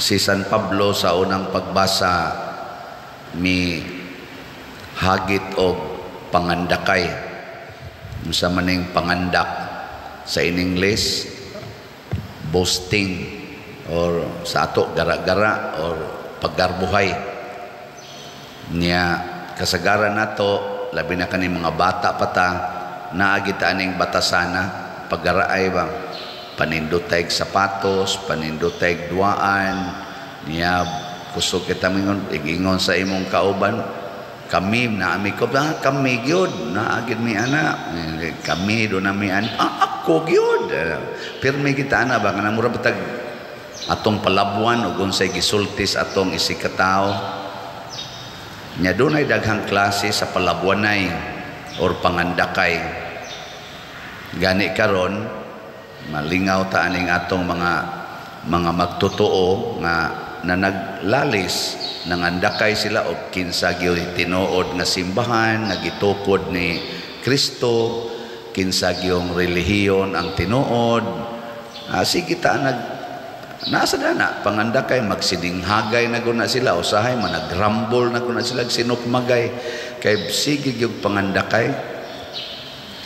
Si San Pablo sa unang pagbasa mi hagit og pangandakay. Unsa maning pangandak? Sa in English, boasting, or sa ato, gara-gara or paggarbuhay niya. Kasagaran nato, labi na kani mga bata pa ta, naa kita aning batasana, paggaraay ba, panindotay sapatos, panindotay duaan niya. Kusog kita mingon, igingon sa imong kauban, "Kami na ami ko ba, kami gyud naa gyud mi ana, kami do nami an, ah, ako gyud." Pirmi kita ana ba, kana mura batag atong palabuan ug unsay gisulti sa atong isigkatawo nya. Dunay daghang klase sa palabuanay or pangandakay. Gani karon malingaw ta aning atong mga magtotoo nga na naglalis, nangandakay sila og kinsa gyud tinuod nga simbahan nga gitukod ni Kristo, kinsa gyung relihiyon ang tinuod. Sige ta nag nasa dana pangandakay, magsidinghagay na guna sila, usahay managrambol na guna sila, sinukmagay kay sige gyud pangandakay.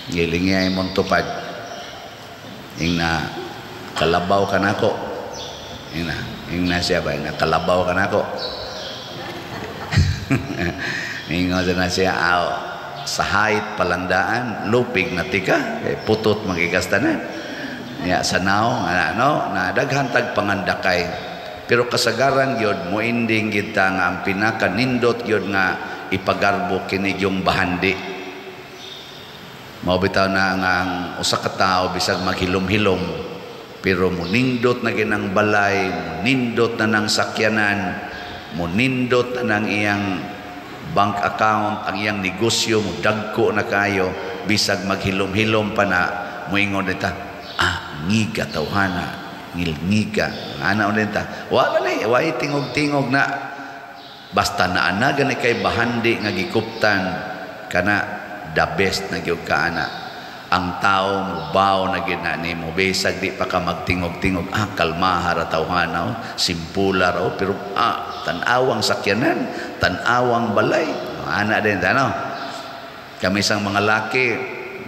Gilingi mong tupad, ingna, "Kalabaw ka nako." Ingna, ingna siya ba, ingna, "Kalabaw ka nako." Ingon na siya, "Aw, sa height palandaan, lupig na tika, kay putot magigastanan." Ya, sa naong, ano, na daghan tag pangandakay. Pero kasagaran gyud moinding kita nga ang pinaka nindot gyud nga ipagarbo kini yung bahandi. Mao bitaw na nga ang usa ka tawo, bisag maghilom-hilom, pero munindot na ginang balay, munindot na ng sakyanan, munindot na ng iyang bank account, ang iyang negosyo mudagko na kayo, bisag maghilom-hilom pa na, muingon nita, "Ah, ngiga tawhana, ngilngiga." Ana ulit ta. Wala na, way tingog-tingog na. Basta naa gani kay bahandi nga gikuptan kana, the best na gyud ka ana. Ang tao mubaw na gyud na nimo bisag di pa ka magtingog-tingog, "Ah, kalmaha ra tawhana, oh, simpula ra, oh, pero ah, tan-awang sakyanan, tan-awang balay." Ana din ano. Kami sang mga laki,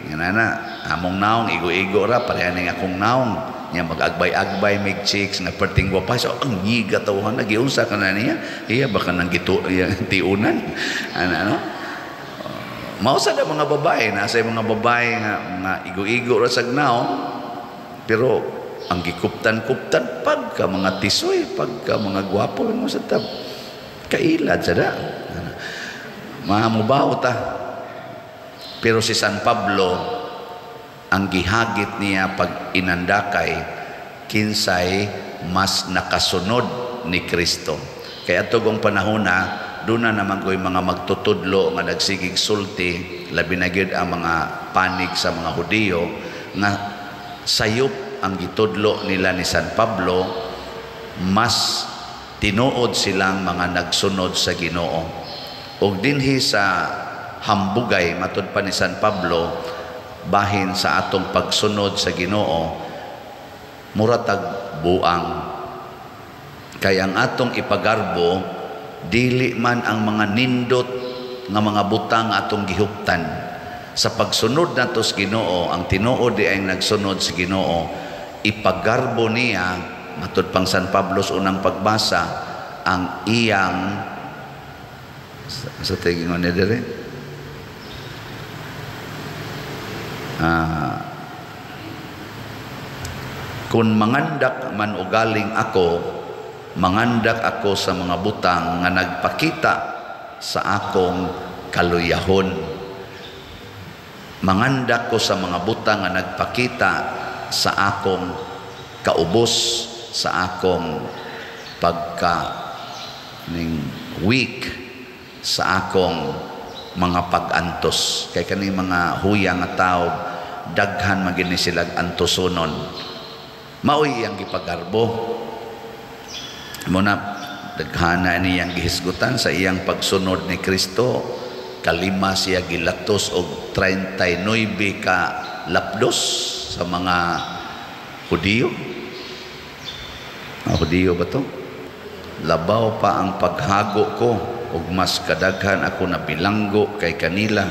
yan na, among naong igo-igo ra, pareha ning akong naong nya, mag-agbay-agbay mig chicks nga perting gwapa. So ang ngiga tawhana, giunsa ka na niya, iya baka nang gitu iya, tiunan ana, ano. Mao sa mga babae, nasa mga babae nga mga igo-igo ra sag naong, pero ang gikuptan-kuptan pagka mga tisoy, pagka mga gwapo mo sa tab kailad sa da. Mamubaw ta. Pero si San Pablo, ang gihagit niya pag inandakay, kinsay mas nakasunod ni Kristo. Kaya tugong panahon na doon na naman ko'y mga magtutudlo nga nagsigig sulti, labi na gyud ang mga panig sa mga Hudiyo, nga sayop ang gitudlo nila ni San Pablo, mas tinuod silang mga nagsunod sa Ginoo. Ug dinhi sa hambugay, matud pa ni San Pablo, bahin sa atong pagsunod sa Ginoo, muratag buang. Kay ang atong ipagarbo, dili man ang mga nindot nga mga butang atong gihuptan sa pagsunod nato sa Ginoo. Ang tinuod di ay nagsunod sa Ginoo, ipagarbo niya, matud pang San Pablo sa unang pagbasa, ang iyang sa tingon ni dire, "Kung mangandak man ugaling ako, mangandak ako sa mga butang nga nagpakita sa akong kaluyahon. Mangandak ko sa mga butang nga nagpakita sa akong kaubos, sa akong pagka ning weak, sa akong mga pag-antos." Kay kani mga huya nga tao, daghan man gini sila antosonon. Maoy iyang gipagarbo. Muna daghana niyang gihisgutan sa iyang pagsunod ni Kristo. Kalima siya gilatos og 39 ka lapdos sa mga Hudiyo. Mga Hudiyo ba to? Labaw pa ang paghago ko ug mas kadaghan ako nabilanggo kay kanila,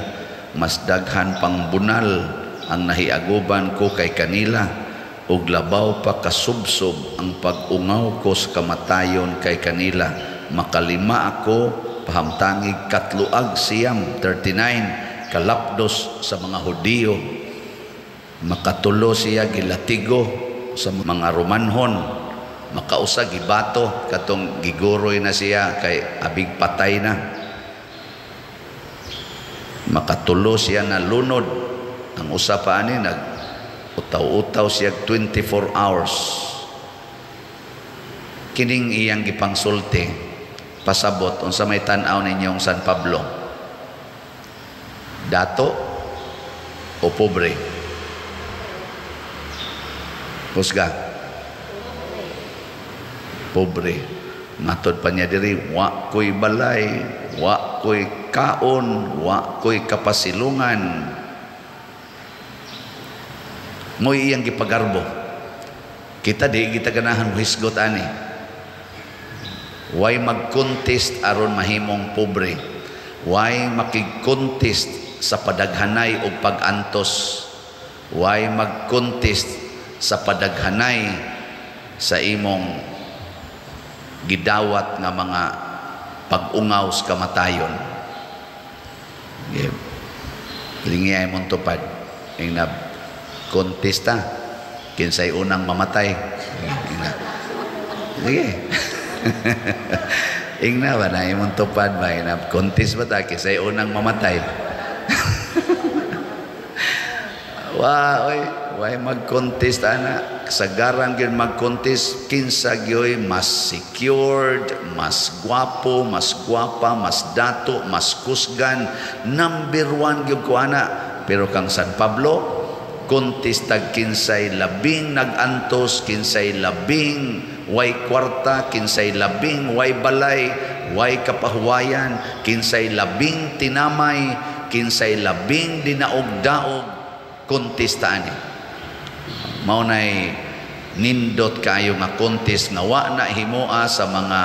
mas daghan pang bunal ang nahiaguban ko kay kanila, ug labaw pa kasubsob ang pag-ungaw ko sa kamatayon kay kanila. Makalima ako pahamtangig katloag siyam, 39 kalapdos sa mga Hudiyo. Makatulo siya gilatigo sa mga Romanhon, makausa gibato katong giguroy na siya kay abig patay na. Makatulo siya na lunod. Ang usa pa ani nag utaw-utaw siya 24 hours. Kining iyang gipangsulti pasabot unsa may tan-aw ninyong San Pablo, dato o pobre? Husga. Pobre. Matod pa niya diri, wa ko'y balay, wa ko'y kaon, wa ko'y kapasilungan. Mo'y iyang gipagarbo. Kita di kita ganahan hisgot ani. Way mag-contest aron mahimong pobre. Way makig-contest sa padaghanay og pag-antos. Way mag-contest sa padaghanay sa imong gidawat nga mga pag-ungaw sa kamatayon. Yeah. Lingi ay mong tupad. Yung na kontesta, kinsay unang mamatay. Ingna. Sige. Ingna ba na imong tupad ba? Ingna, contest ba ta? Kinsay unang mamatay. Wa, oy, way mag-contest ana. Kasagaran gyud mag-contest kinsa gyoy mas secured, mas gwapo, mas gwapa, mas dato, mas kusgan, number one gyud ko ana. Pero kang San Pablo, contest tag kinsay labing nag-antos, kinsay labing way kwarta, kinsay labing way balay, way kapahuwayan, kinsay labing tinamay, kinsay labing dinaog-daog, kontesta ani. Mao nay nindot kaayo nga contest nga wa na himoa sa mga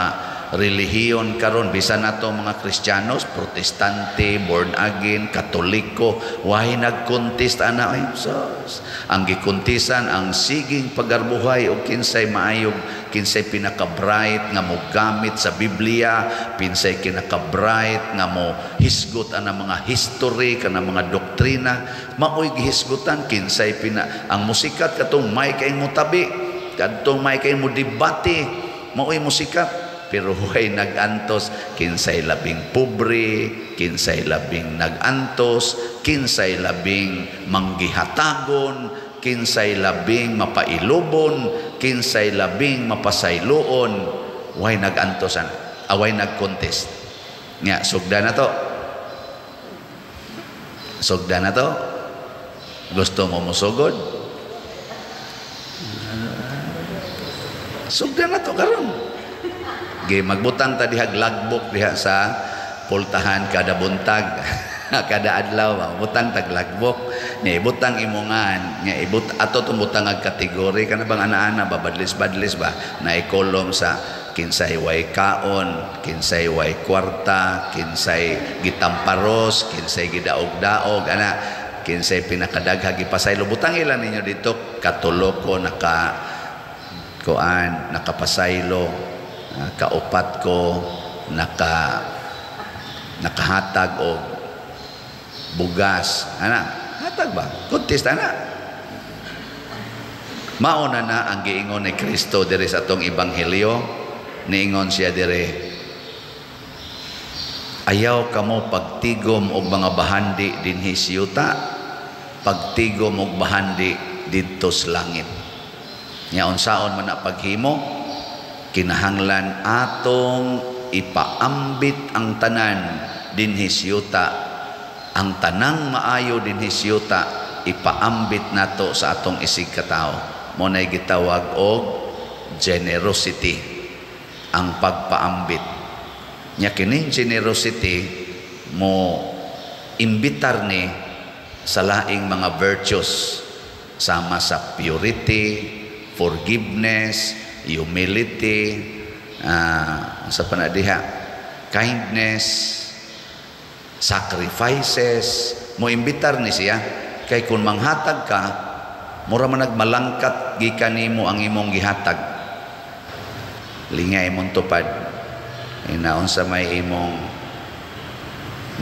relihiyon karon, bisan nato mga Kristiyanos, Protestante, born again, Katoliko, way nagkontest ana. Ay sus, ang gikontesan ang siging pagarbuhay og kinsay maayog, kinsay pinaka-bright nga mogamit sa Biblia, kinsay kinaka-bright nga mo hisgot ana mga history kana mga doktrina, maoy gihisgutan kinsay pina ang musikat katong may kay mo tabi, kadtong may kay mo debate, maoy musikat. Pero huwag nag-antos, kinsay labing pobre, kinsay labing nag-antos, kinsay labing manggihatagon, kinsay labing mapailubon, kinsay labing mapasayloon, huwag nag-antos, away nag-contest. Nga, sugda na to. Sugda na to. Gusto mo musugod? Sugda na to karon. Gi magbutang ta diha logbook diha sa pultahan kada buntag, kada adlaw butang tag logbook. Nya ibutang imongan, nya ibut ato tong butang ag kategory kana bang ana-ana ba, badlis-badlis ba, na ikolom sa kinsay way kaon, kinsay way kwarta, kinsay gitamparos, kinsay gidaog-daog ana, kinsay pinakadagha gipasaylo. Butang ilan ninyo dito katulo ko naka kuan, nakapasaylo, kaupat ko nakahatag og bugas ana, hatag ba, contest ana. Mauna na ang giingon ni Kristo diri sa atong ebanghelyo. Niingon siya diri, ayaw kamo pagtigom og mga bahandi dinhi sa yuta, pagtigom og bahandi didto sa langit. Nya unsaon man na paghimo, kinahanglan atong ipaambit ang tanan dinhi sa yuta, ang tanang maayo dinhi sa yuta ipaambit nato sa atong isig katawo. Mo nay gitawag og generosity, ang pagpaambit. Nya kining generosity mo imbitar ni sa laing mga virtues sama sa purity, forgiveness, humility, sa panadiha, kindness, sacrifices, mo imbitar ni siya. Kay kung manghatag ka, mura man nagmalangkat gikan nimo ang imong gihatag. Lingay imong tupad. Inaon sa may imong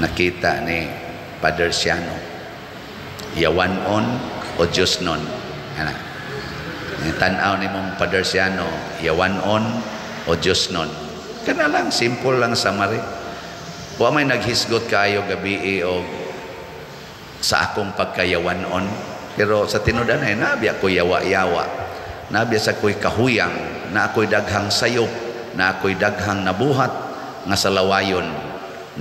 nakita ni Father Siano? Yawan-on o Diyos nun? Ana. Tan-aw ni mong Father Siano, yawan-on o Diyos nun? Kana lang, simple lang summary. Wa may naghisgot kaayo gabi o sa akong pagkayawan-on. Pero sa tinuod ay nabiya ko yawa-yawa. Nabiya sa ko'y kahuyang, na ako'y daghang sayop, na ako'y daghang nabuhat nga sa lawayon.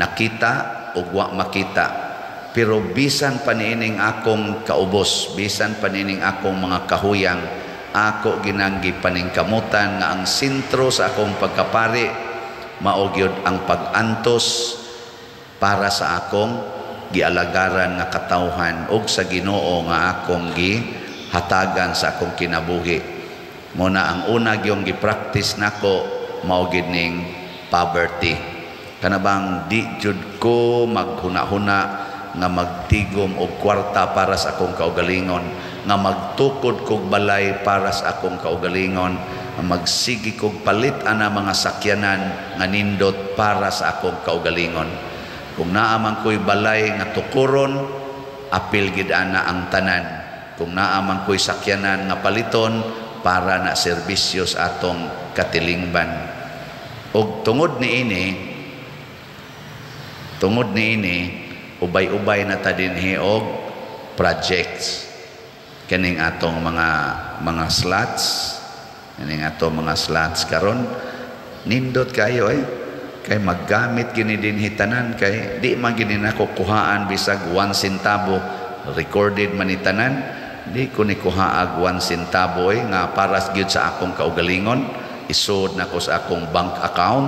Nakita o wa makita. Pero bisan pa niining akong kaubos, bisan pa niining akong mga kahuyang, ako ginanggi paningkamutan nga ang sentro sa akong pagkapari mao gyud ang pag-antos para sa akong gialagaran nga katawhan ug sa Ginoo nga akong gihatagan sa akong kinabuhi. Muna ang una gyung gi-practice nako mao gid ning poverty. Kana bang di jud ko maghuna-huna nga magtigom og kwarta para sa akong kaugalingon, nga magtukod kog balay para sa akong kaugalingon, nga magsigi kog palit ana mga sakyanan nga nindot para sa akong kaugalingon. Kung naa man ko'y balay nga tukuron, apil gid ana ang tanan. Kung naa man ko'y sakyanan nga paliton, para na serbisyo sa atong katilingban. Og tungod niini, ubay-ubay na ta dinhi og projects kining atong mga slots, kining atong mga slots karon nindot kayo eh, kay maggamit gini dinhi tanan, kay di man gini nako kuhaan bisag 1 centavo. Recorded man ni tanan. Di ko ni kuhaag 1 centavo eh, nga para gyud sa akong kaugalingon, isod nako sa akong bank account.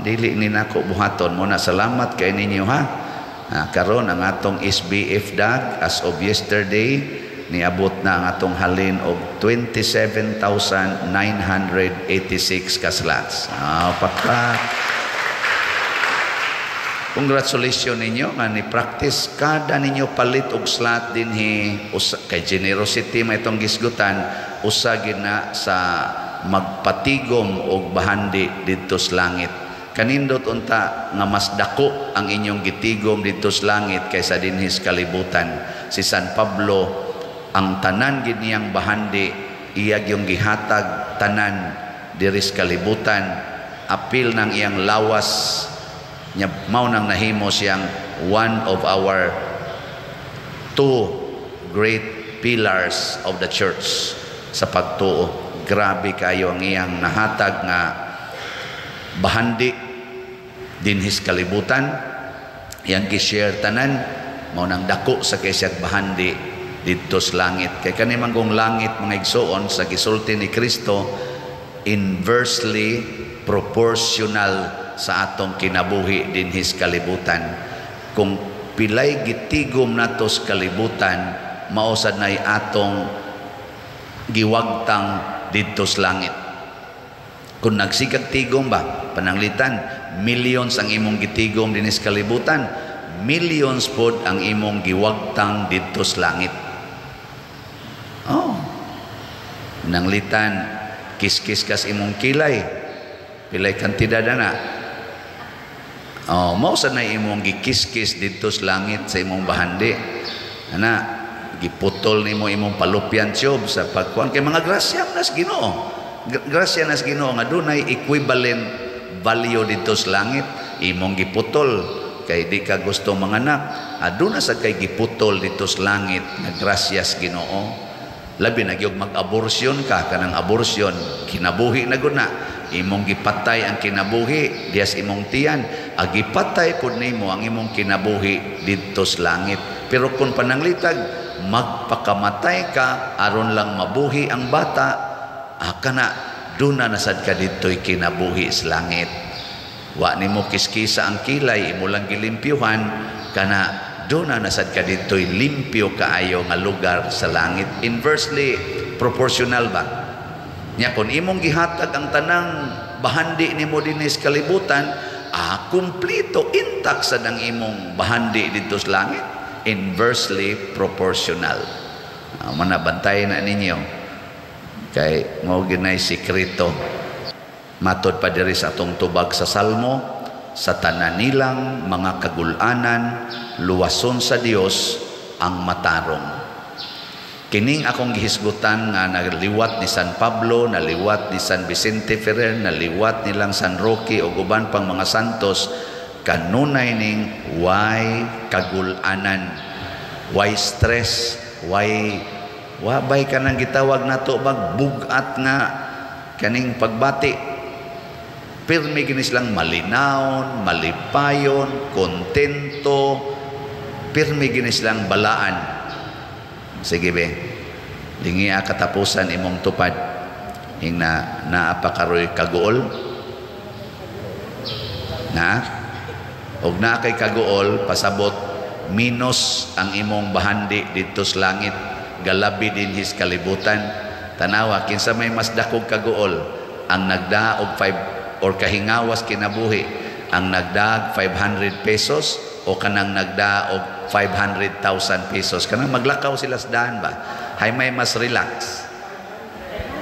Dili ni nako buhaton mo na. Salamat kay ninyo ha. Karon ang atong SBF dag, as of yesterday, niabot na ang atong halin og 27,986 ka slots. Pakpak. Congratulations ninyo nga ni practice kada ninyo palit og slot dinhi usa, kay generosity may itong gisgutan, usa gid na sa magpatigom og bahandi didto sa langit. Kanindot unta nga mas dako ang inyong gitigom didto sa langit kaysa dinhi sa kalibutan. Si San Pablo, ang tanan gid niyang bahandi iya gyung gihatag tanan diri sa kalibutan, apil ng iyang lawas nya. Mao nang nahimo siyang one of our two great pillars of the church sa pagtuo. Grabe kayo ang iyang nahatag nga bahandi dinhi sa kalibutan, iyang gi-share tanan. Mao nang dako sa kay siyang bahandi didto sa langit, kay kani man kung langit, mga igsoon, sa gisulti ni Kristo, inversely proportional sa atong kinabuhi dinhi sa kalibutan. Kung pilay gitigom nato sa kalibutan, mao sad nay atong giwagtang didto sa langit. Kung nagsigag tigom ba, pananglitan millions ang imong gitigom dinhi sa kalibutan, millions pod ang imong giwagtang didto sa langit. Oh, nanglitan kiskis kas imong kilay, pilay kantidad na. Oh, mao sa na imong gikiskis didto sa langit sa imong bahandi. Ana, giputol nimo imong fallopian tube sa pagkuan, kay mga grasya nas Ginoo. Grasya nas Ginoo nga dunay equivalent value didto sa langit. Imong giputol kay di ka gusto manganak, aduna sa kay giputol didto sa langit nga grasyas Ginoo. Labi na gyud mag-abortion ka, kanang abortion kinabuhi na gud na. Imong gipatay ang kinabuhi dias imong tiyan, agipatay pud nimo ang imong kinabuhi didto sa langit. Pero kung pananglitag magpakamatay ka aron lang mabuhi ang bata, kana duna na sad ka didto'y kinabuhi sa langit. Wa nimo kiskisa ang kilay, imo lang gilimpyuhan, kana duna na sad ka didto'y limpyo kaayo nga lugar sa langit. Inversely proportional ba? Nya kung imong gihatag ang tanang bahandi nimo dinhi sa kalibutan, kumpleto, intact sad ang imong bahandi didto sa langit. Inversely proportional. Mana bantay na ninyo. Kay mao ginay sikreto. Matod pa diri sa atong tubag sa Salmo, sa tanan nilang mga kagulanan, luwason sa Dios ang matarong. Kining akong gihisgutan nga naliwat ni San Pablo, naliwat ni San Vicente Ferrer, naliwat nilang San Roque ug uban pang mga santos, kanunay ning way kagulanan, way stress, way wabay kanang gitawag nato bag bugat nga kaning pagbati. Pirmi gini silang malinawon, malipayon, kontento, pirmi gini silang balaan. Sige be, lingia katapusan imong tupad. Hing na naa pa karoy kaguol. Na? Og naa kay kaguol, pasabot minus ang imong bahandi didto sa langit, galabi dinhi sa kalibutan. Tanawa kinsa may mas dakog kaguol, ang nagdaa og 5 or kahingawas kinabuhi, ang nagdaag 500 pesos o kanang nagdaa og 500,000 pesos? Kanang maglakaw sila sa daan ba, hay may mas relax.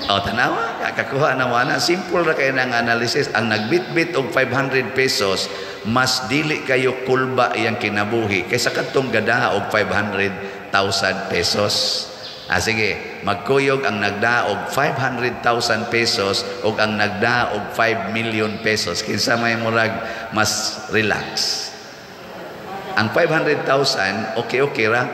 O tanawa, kakakuha na wala. Simple ra kay nang analysis. Ang nagbitbit og 500 pesos, mas dili kayo kulba iyang kinabuhi kaysa kadtong gadaa og 500,000 pesos. Sige, magkuyog ang nagdaa og 500,000 pesos o ang nagdaa og 5 million pesos. Kinsa may murag mas relax? Ang 500,000, okay-okay ra.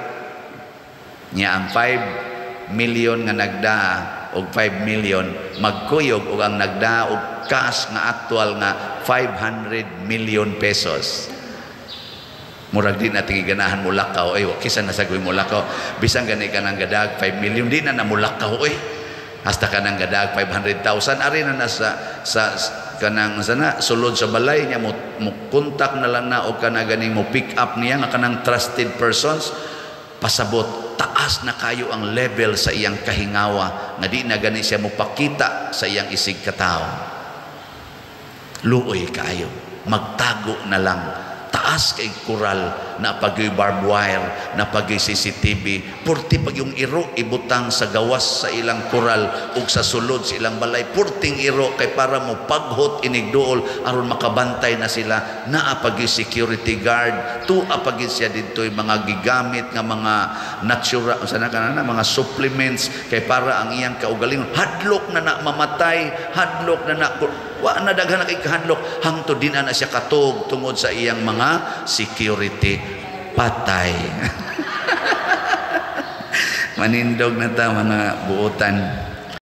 Nya ang 5 million nga nagdaa og 5 million, magkuyog og ang nagdaa og cash nga actual nga 500 million pesos. Murag di na ganahan mo lakaw, ay kisa na sagoy mo lakaw. Bisan gani ka nang gadag 5 million, di na na mo lakaw oy. Hasta ka nang gadag 500,000, ari na na sa kanang sana sulod sa balay niya, mo contact na lang na o kana ganing mo pick up niya nga kanang trusted persons. Pasabot taas na kayo ang level sa iyang kahingawa nga di na gani siya mo pakita sa iyang isig katawo. Luoy kaayo, magtago na lang, taas kay kural na pagyoy barbed wire, na pagyoy CCTV, purti pag yung iro ibutang sa gawas sa ilang kural ug sa sulod sa ilang balay, purting iro kay para mo paghot inigduol aron makabantay na sila. Naa pagyoy security guard, tua pagyoy siya didto'y mga gigamit nga mga natural sana kana mga supplements kay para ang iyang kaugalingon. Hadlok na na mamatay, hadlok na na, wa na daghan na kay kahadlok, hangtod din na siya katog tungod sa iyang mga security. Patay. Manindog na ta mga buotan.